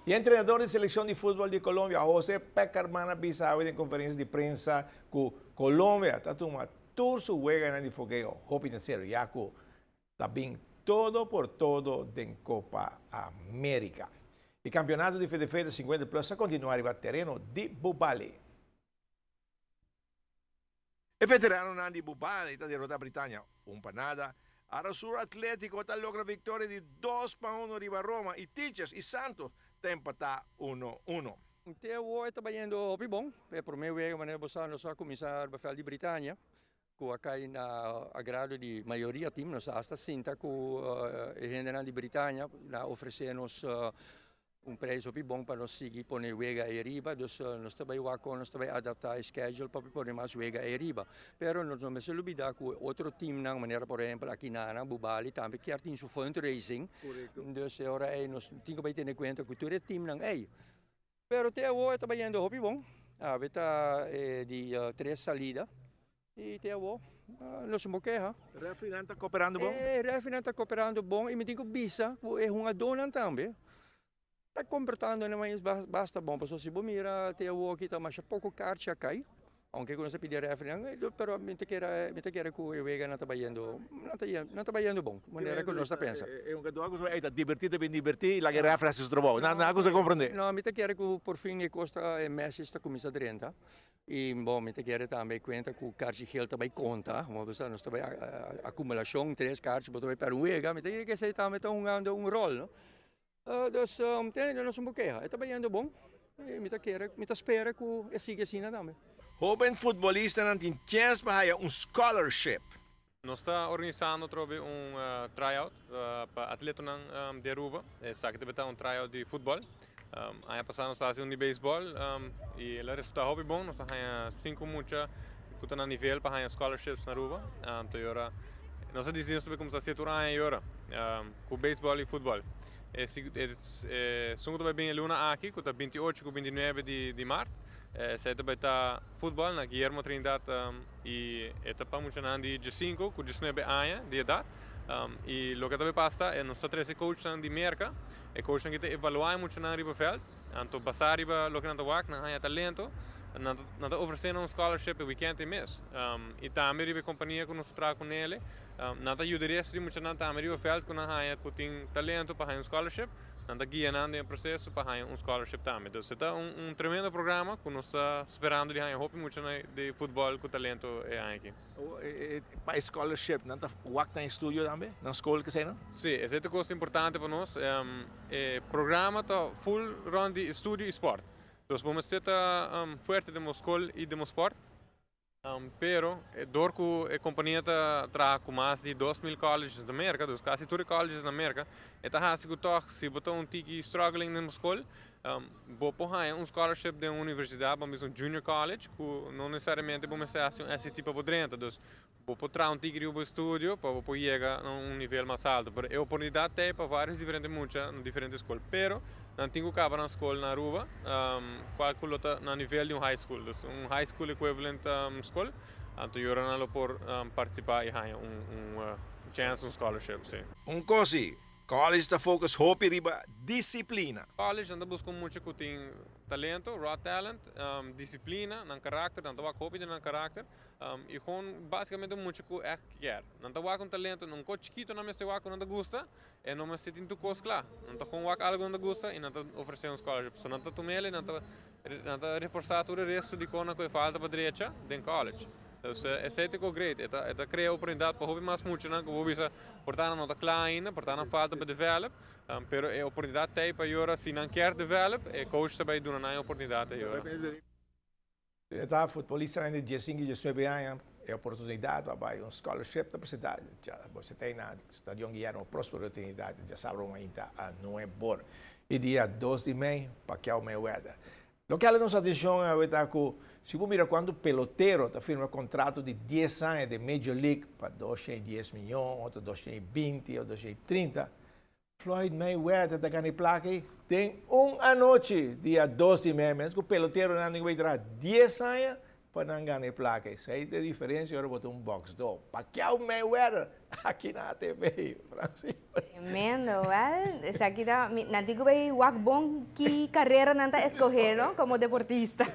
E entrenador di seleccion di futbol di Colombia, José Pekerman, a bisa den conferencia di prensa cu Colombia ta tuma tur su wega di fogeo, hopi na serio, ya cu ta bin todo por todo den Copa America. E campeonato di Fede 50 Plus a continua riba tereno di Bubali. E veterano di Bubali ta derota Britannia 1-0. Arasur Atletico ta logra victoria di 2-1 riba Roma y Teachers y Santos ta empata 1-1. Te awor ta bayendo hopi bon. E prome wega manera bo nos a cuminsa veld di Britannia. Cu a cay na agrado di mayoria team, nos hasta sinta cu hende di Britannia a ofrece nos un prijs hopi bon pa nos sigui pone wega ariba, dus nos ta bay wak nos ta bay adapta e schedule pa pone mas wega ariba. Pero nos no mester lubida cu otro team nan, manera por ehempel aki na Bubali tambe kier tin su fundraising. Dus ora ey nos tin cu bay tene cuenta cu tur e team nan ey. Pero te awor ta bayendo hopi bon. Awe ta di tres salida. Y te awor no se keha. Referee ta cooperando bon? Referee ta cooperando bon y mi tin cu bisa cu e hungadonan tambe ta comportando nan basta bon. Pasobra si bo mira te awor aki ta masha poco kaarchi a cay. Aunke cu nos a pidi referee, pero mi ta kere, mi ta kere cu e wega nan ta bayendo, nan ta bayendo bon, manera cu nos ta pensa. E hungador cu ta diverti ta bin diverti y laga e referee haci su trabou. Nan nan a comprende. No, mi ta kere cu por fin e cos ta, e message ta cuminsa drenta. Y bon, mi ta kere tambe cuenta cu kaarchi geel ta bay conta. Nos ta bay acumulacion, tres kaarchi, bo ta bay per un wega. Mi ta kere cu esey tambe ta hungando un rol, no? Dus nos no keha, e ta bayendo bon. Mi ta kere, mi ta spera cu e sigui asina tambe. Hoben futbolistanan tin chance pa haya un scholarship. Nos ta organisando trobe un tryout pa atletanan di Aruba. Esaki ta un tryout di futbol. Aña pasa nos a haci un di baseball y el a resulta hopi bon. Nos a haya cinco mucha cu ta na nivel pa haya scholarships na Aruba. Anto ora nos a dicidi nos cuminsa haci tur aña y ora cu baseball y futbol. Esun cu ta bay bin e luna aki cu ta 28 cu 29 di maart. Esey ta bay ta futbol na Guillermo Trinidad y e ta pa muchanan di 15 cu 19 aña di edad. Y loke ta bay pasa ta nos ta trece coachnan di Merca. E coachnan aki ta evalua e muchanan riba veld. Anto basa riba loke nan ta wak, nan haya talento. Nan ta ofrece un scholarship e weekend e mes. Y tambe riba e compania cu nos ta traha cu nele, nan ta yuda e resto di muchanan tambe riba veld cu nan haya cu tin talento pa haya un scholarship. Nan ta guia nan den e proceso pa haya un scholarship tambe. Dus e ta un tremendo programa cu nos ta sperando di haya hopi muchanan di futbol cu talento e aña aki. Pa e scholarship, nan ta wak na estudio tambe? Na school cu esey nan? Si, esey ta cos importante pa nos. E programa ta full rond di estudio y sport. Dus bo mester ta fuerte den bo school y den bo sport. Pero, door cu e compania ta traha cu mas di 2000 colleges na Merca, dus casi tur e colleges na Merca, e ta haci cu toch, si bo ta un tiki struggling den bo school, bo por haya un scholarship den un universidad, ban bisa un junior college, cu no necesariamente bo mester haci un SAT pa bo drenta. Dus, bo por traha un tiki riba bo estudio pa bo por yega na un nivel mas alto. Pero e oportunidad ta pa varios diferente mucha na diferente school. Pero, nan tin cu caba nan school na Aruba, cual cu lo ta na nivel di un high school. Dus, un high school equivalent school. Anto yora nan lo por participa y haya un chance, un scholarship, si. Un cos, college ta focus hopi riba disciplina. College nan ta busca un mucha cu tin talento, raw talent, disciplina, nan karakter, nan ta wak hopi den nan karakter. Y gewoon basicamente un mucha cu echt kier. Nan ta wak un talento, un cos chikito nan mester wak cu nan ta gusta, e no mester tin tur cos cla. Nan ta gewoon wak algo nan ta gusta y nan ta ofrece un scholarship. So nan ta tumele, nan ta reforsa tur e resto di cosnan cu e falta pa drecha den college. Dus esey ta great, e ta crea oportunidad pa hopi mas muchanan cu bo bisa por ta nan no ta cla ainda, por ta nan falta pa develop, pero e oportunidad t'ey pa yora si nan kier develop, e coach ta bay duna nan e oportunidad ey yora. Ta futbolista di 15 y 19 aña, e oportunidad pa un scholarship ta presenta. Bo tin na Stadion Guillermo Prospero Trinidad, diasabra mainta na 9 or. Y dia 2 di mei, Pacquiao Mayweather. Loke a nos atencion ta cu, si bo mira cuanto pelotero ta firma contrato di 10 aña di Major League pa 210 miyon, otro 220, otro 230, Floyd Mayweather ta gana placa den un anochi, dia 2 di mei, mes cu pelotero nan bay 10 aña. Pa nan gana plaka. Esei ta e diferensia ora bo ta un bòksdó. Pacquiao Mayweather aki na ATV, Francis. Tremendo, well, esaki ta, nan tin ku bai wak bon ki karera nan ta eskohé, no, komo deportista.